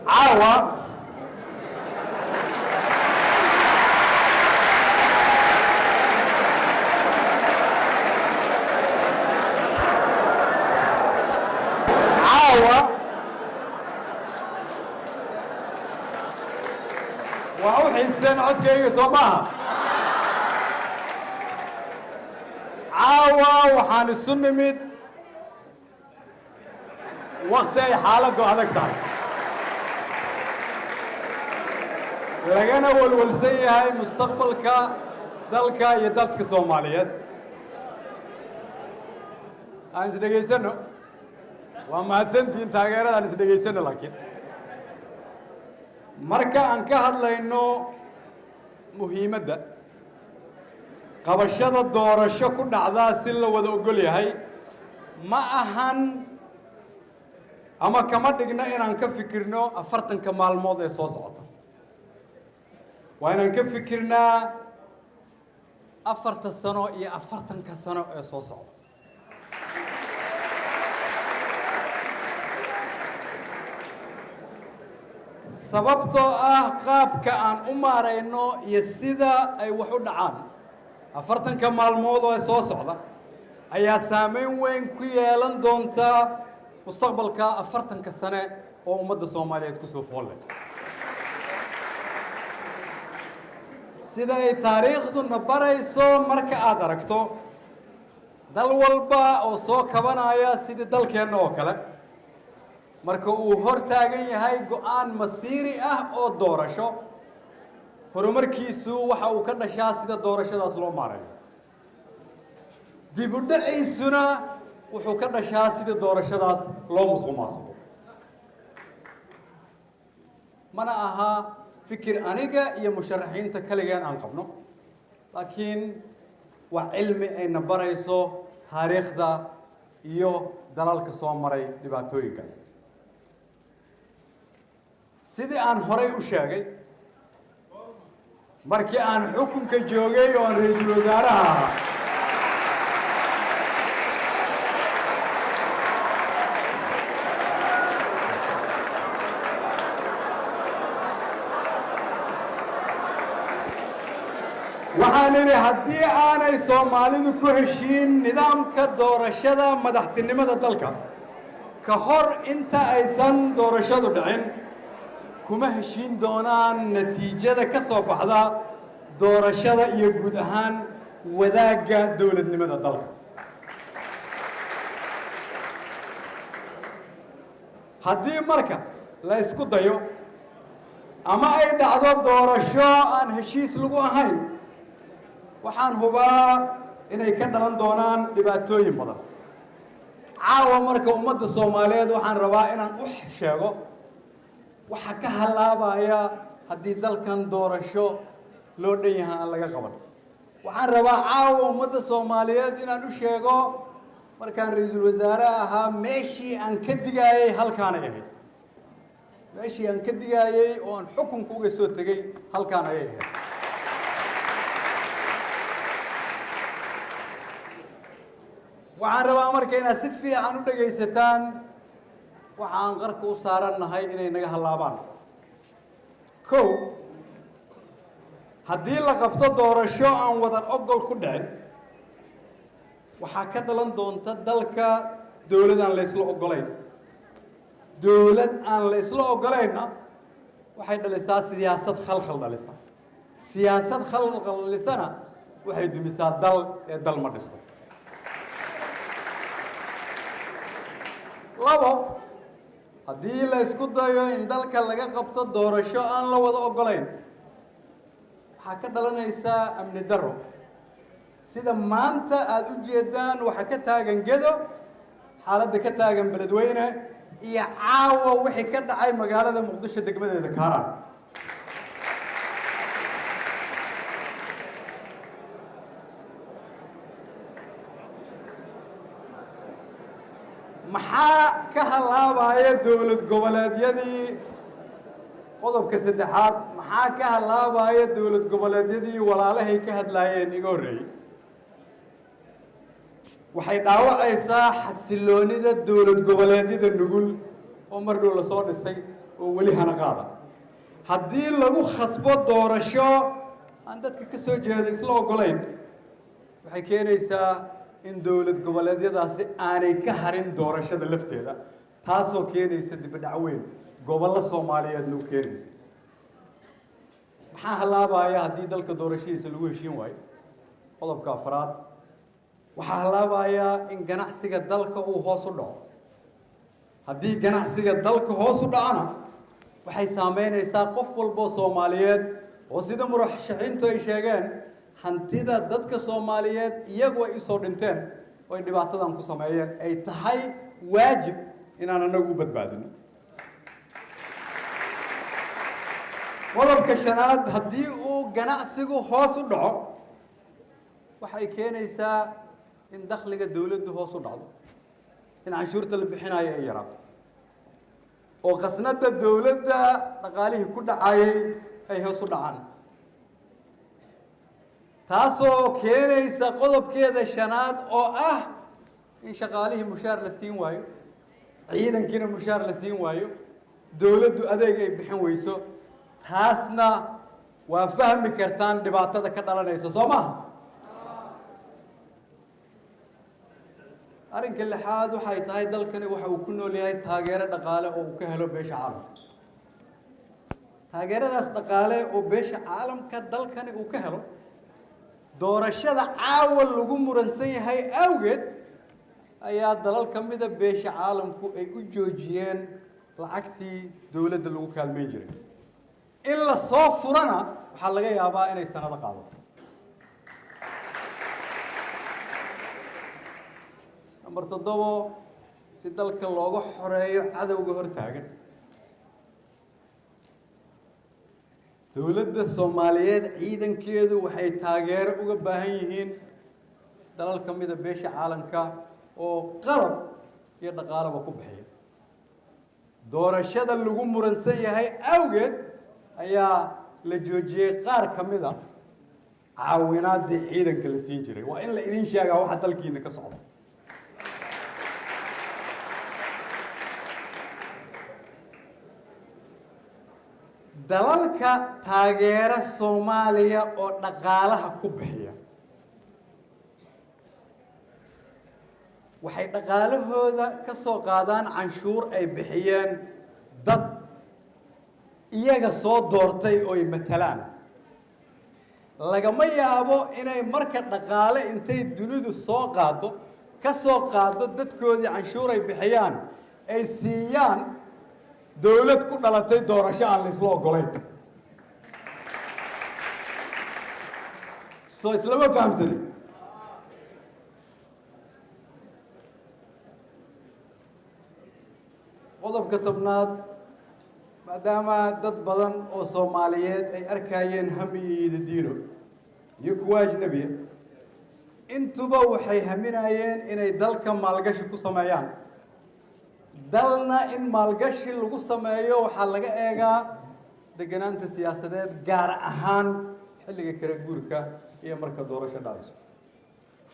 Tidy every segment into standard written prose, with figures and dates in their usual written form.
Caawa caawa waa u xiisteen codkayga, soo maaha? Caawa waxaan isu nimid wakti ay xaaladdu adag tahay, lagana walwalsan yahay mustaqbalka dalka iyo dadka Soomaaliyeed. Aan is dhegaysano. Waa mahadsantihiin taageerada. Aan is dhegaysano. Laakiin marka aan ka hadlayno muhiimadda qabashada doorasho ku dhacdaa si la wada ogol yahay, ma ahan ama kama dhigno inaan ka fikirno 40-ka maalmood ee soo socota. Waa inaan ka fikirnaa 4-ta sano iyo 40-ka sano ee soo socda. Sababtoo ah qaabka aan u maarayno iyo sida ay wax u dhacaan 40-ka maalmood oo soo socda ayaa saameyn weyn ku yeelan doonta mustaqbalka 40-ka sane oo ummadda Soomaaliyeed kusoo foolle. Sida ay taariikhduna barayso, marka aada aragto dal walba oo soo kabanaya sidii dalkeenna oo kale, marka uu hor taagan yahay go-aan masiiri ah oo doorasho, horumarkiisu waxa uu ka dhashaa sida doorashadaas loo maarayo, dib u dhaciisuna wuxuu ka dhashaa sida doorashadaas loo musuq maasuqo. Mana aha fikir aniga iyo musharaxiinta kaligeen aan qabno, laakiin waa cilmi ayna barayso taariikhda iyo dalalka soo maray dhibaatooyinkaas. Sidii aan horay u sheegay markii aan xukunka joogay oo aan ra-iisul wasaaraha ahaa, waxaan idhi haddii aanay Soomaalidu ku heshiin nidaamka doorashada madaxtinimada dalka ka hor inta aysan doorashadu dhicin, kuma heshiin doonaan natiijada ka soo baxda doorashada iyo guud ahaan wadaagga dowladnimada dalka. Haddii marka la isku dayo ama ay dhacdo doorasho aan heshiis lagu ahayn, waxaan hubaa inay ka dhalan doonaan dhibaatooyin badan. Caawa marka ummadda Soomaaliyeed waxaan rabaa inaan u sheego waxa ka hallaabaya haddii dalkan doorasho loo dhan yahay aan laga qaban. Waxaan rabaa caawa ummadda Soomaaliyeed inaan u sheego, markaan ra-iisul wasaare ahaa, meeshii aan ka digaayey halkaanay ahayd. Meeshii aan ka digaayey oo aan xukunka uga soo tegey halkaan ayay ahayd. Waxaan rabaa marka inaad si fiican u dhegaysataan waxa aan qarka u saaran nahay inay naga hallaabaan. Kow, haddii la qabto doorasho aan wadan ogol ku dhicin, waxaa ka dhalan doonta dalka dowlad aan la isla ogolayn. Dowlad aan la isla ogolaynna waxay dhalisaa siyaasad khalkhal dhalisa. Siyaasad khalkhal dhalisana waxay dumisaa dal ee dal ma dhisto. Labo, haddii la isku dayo in dalka laga qabto doorasho aan la wada ogolayn, waxaa ka dhalanaysaa amni darro, sida maanta aada u jeedaan waxaa ka taagan Gedo, xaaladda ka taagan Beledweyne, iyo caawa wixii ka dhacay magaalada Muqdisho, degmadeeda Kaaraan. Maxaa ka hallaabaya dowlad goboleedyadii? Qodobka saddexaad, maxaa ka hallaabaya dowlad goboleedyadii walaalahay ka hadlaayeen iga horreeyey? Waxay dhaawacaysaa xasiloonida dowlad goboleedyada nugul oo mar dhow lasoo dhisay oo weli hana qaada. Haddii lagu khasbo doorasho aan dadka ka soo jeeda isla oggolayn, waxay keenaysaa in dowlad goboleedyadaasi aanay ka harin doorashada lafteeda, taasoo keenaysa dibadhac weyn gobollo Soomaaliyeedna u keenaysa. Maxaa hallaabaya haddii dalka doorashadiisa lagu heshiin waayo? Qodobka afraad, waxaa hallaabayaa in ganacsiga dalka uu hoos u dhaco. Haddii ganacsiga dalka hoos u dhacona, waxay saameynaysaa qof walboo Soomaaliyeed, oo sida murashaxiintu ay sheegeen, hantida dadka Soomaaliyeed iyagu ay usoo dhinteen oo ay dhibaatadan ku sameeyeen, ay tahay waajib inaan anagu u badbaadino. Qodobka shanaad, haddii uu ganacsigu hoos u dhaco, waxay keenaysaa in dakhliga dowladdu hoos u dhacdo, in canshuurta la bixinayo ay yaraato, oo khasnadda dowladda dhaqaalihii ku dhacayay ay hoos u dhacaan, taasoo keenaysa qodobkeeda shanaad oo ah in shaqaalihii mushaar la siin waayo, ciidankiina mushaar la siin waayo, dowladdu adeeg ay bixin weyso. Taasna waa fahmi kartaan dhibaatada ka dhalanaysa, soo maaha? Arrinka lixaad waxay tahay, dalkani waxa uu ku nool yahay taageero dhaqaale oo uu ka helo beesha caalamka. Taageeradaas dhaqaale oo beesha caalamka dalkani uu ka helo, doorashada caawa lagu muransan yahay awgeed ayaa dalal ka mida beesha caalamku ay u joojiyeen lacagtii dowladda lagu kaalmeyn jiray. In la soo furana waxaa laga yaabaa inay sanado qaadato. Number 7, si dalka looga xoreeyo cadowga hortaagan, dowladda Soomaaliyeed ciidankeedu waxay taageero uga baahan yihiin dalal ka mida beesha caalamka oo qalab iyo dhaqaalaba ku bixiya. Doorashada lagu muransan yahay awgeed ayaa la joojiyey qaar ka mida caawinaadii ciidanka la siin jiray. Waa in la idin sheegaa waxa dalkiina ka socda. Dalalka taageera Soomaaliya oo dhaqaalaha ku bixiya waxay dhaqaalahooda ka soo qaadaan canshuur ay bixiyeen dad iyaga soo doortay oo ay matalaan. Lagama yaabo inay marka dhaqaale intay dunidu soo qaaddo, ka soo qaaddo dadkoodii canshuur ay bixiyaan, ay siiyaan dowlad ku dhalatay doorasho aan la isla oggolayn. Soo islama fahamsanin? Qodobka 10aad, maadaama dad badan oo Soomaaliyeed ay arkayeen hami iyo yididiilo iyo kuwa ajnabiya intuba, waxay haminayeen inay dalka maalgashi ku sameeyaan. Dalna in maalgashi lagu sameeyo waxaa laga eegaa deganaanta siyaasadeed, gaar ahaan xilliga kala guurka iyo marka doorasho dhacayso.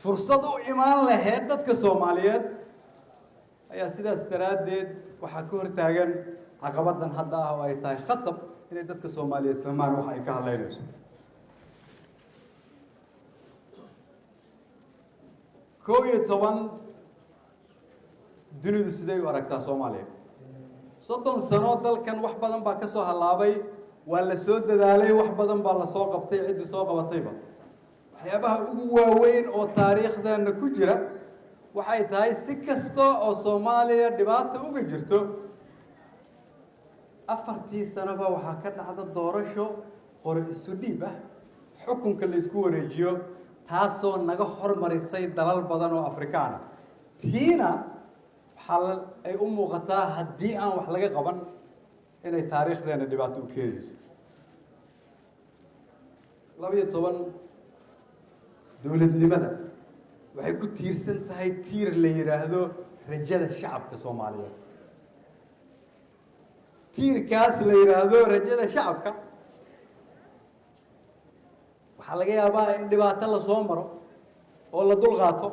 Fursad u imaan lahayd dadka Soomaaliyeed ayaa sidaas daraaddeed waxaa ka hortaagan caqabadan hadda ah, oo ay tahay khasab inay dadka Soomaaliyeed fahmaan waxa ay ka hadlaynayso. 11, dunidu siday u aragtaa Soomaaliya? 30 sano dalkan wax badan baa ka soo hallaabay. Waa la soo dadaalay, wax badan baa lasoo qabtay, ciddii soo qabatayba. Waxyaabaha ugu waaweyn oo taariikhdeenna ku jira waxay tahay, si kasta oo Soomaaliya dhibaata uga jirto, 4tii sanoba waxaa ka dhacda doorasho qori isu dhiib ah, xukunka la isku wareejiyo, taasoo naga hormarisay dalal badan oo Afrikaan ah. Tiina waxaa ay u muuqataa, haddii aan wax laga qaban, inay taariikhdeena dhibaato u keenayso. 12, dowladnimada waxay ku tiirsan tahay tiir la yidhaahdo rajada shacabka Soomaaliyeed. Tiirkaas la yidhaahdo rajada shacabka, waxaa laga yaabaa in dhibaato lasoo maro oo la dul qaato,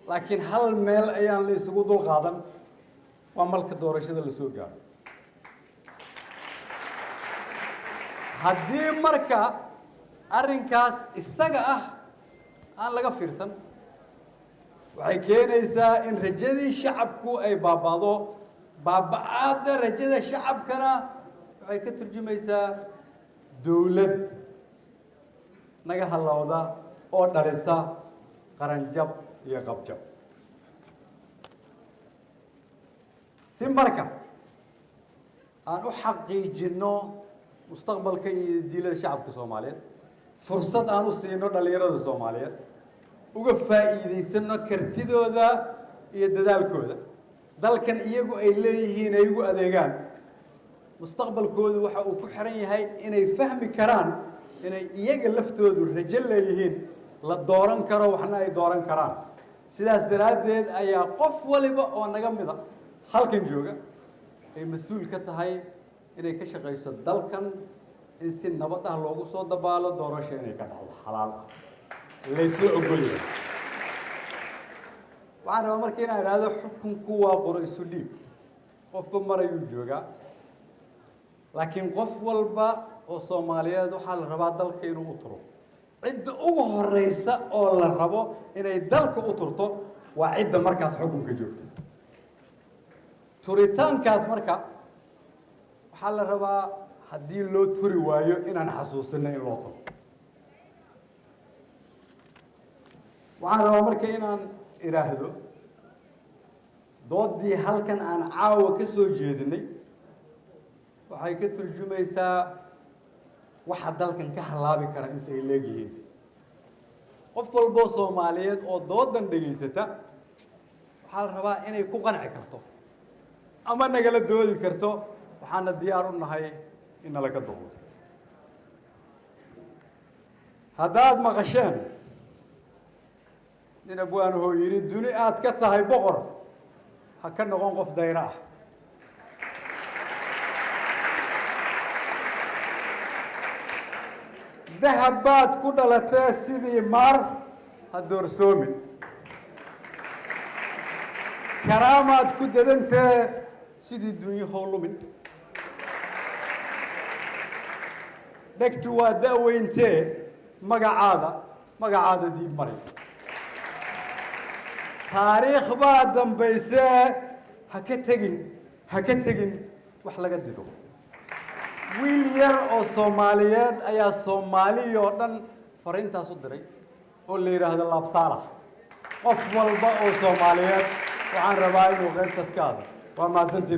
laakiin hal meel ayaan la isugu dul qaadan. Waa marka doorashada la soo gaaro. Haddii marka arrinkaas isaga ah aan laga fiirsan, waxay keenaysaa in rajadii shacabku ay baaba'do. Baaba-aadda rajada shacabkana waxay ka turjumaysaa dowlad naga halowda oo dhalisa qaranjab iyo qabjab. Si marka aan u xaqiijinno mustaqbalka iyo diilada shacabka Soomaaliyeed, fursad aan u siino dhalinyarada Soomaaliyeed, uga faa'iidaysano kartidooda iyo dadaalkooda, dalkan iyagu ay leeyihiin ay ugu adeegaan, mustaqbalkoodu waxa uu ku xiran yahay inay fahmi karaan inay iyaga laftoodu rajo leeyihiin, la dooran karo, waxna ay dooran karaan. Sidaas daraaddeed ayaa qof waliba oo naga mida halkan jooga ay mas-uul ka tahay inay ka shaqayso dalkan in si nabad ah loogu soo dabaalo, doorasho inay ka dhacdo xalaal ah, laysla ogol yahay. Waxaan rabaa marka inaan idhaahdo, xukunku waa qoro isu dhiib, qofba mar ayuu joogaa, laakiin qof walba oo Soomaaliyeed waxaa la rabaa dalka inuu u turo. Cidda ugu horeysa oo la rabo inay dalka u turto waa cidda markaas xukunka joogta. Turitaankaas marka waxaa la rabaa, haddii loo turi waayo, inaan xasuusino in loo turo. Waxaan rabaa marka inaan idhaahdo, doodii halkan aan caawa ka soo jeedinay waxay ka turjumaysaa waxa dalkan ka halaabi kara inta ay leegyihiin. Qof walboo Soomaaliyeed oo doodan dhegaysata waxaa la rabaa inay ku qanci karto ama nagala doodi karto. Waxaana diyaar u nahay in nalaga doodo. Haddaad maqasheen nin abwaanahoo yidhi, "Duni aad ka tahay boqor, ha ka noqon qof dayro ah." Dahab baad ku dhalatee, sidii maar ha doorsoomin. Karaamaad ku dadantee, sidii dunyo how lumin. Dhegtu waa da'weyntee, magacaada diib mari. Taariikh baa dambaysee, ha ka tegin, ha ka tegin wax laga dido. Wiil yar oo Soomaaliyeed ayaa Soomaaliya oo dhan fariintaas u diray oo la yidhaahdo Laabsaalax. Qof walba oo Soomaaliyeed waxaan rabaa inuu qaybtaas ka hadlo. Waa mahadsantiin.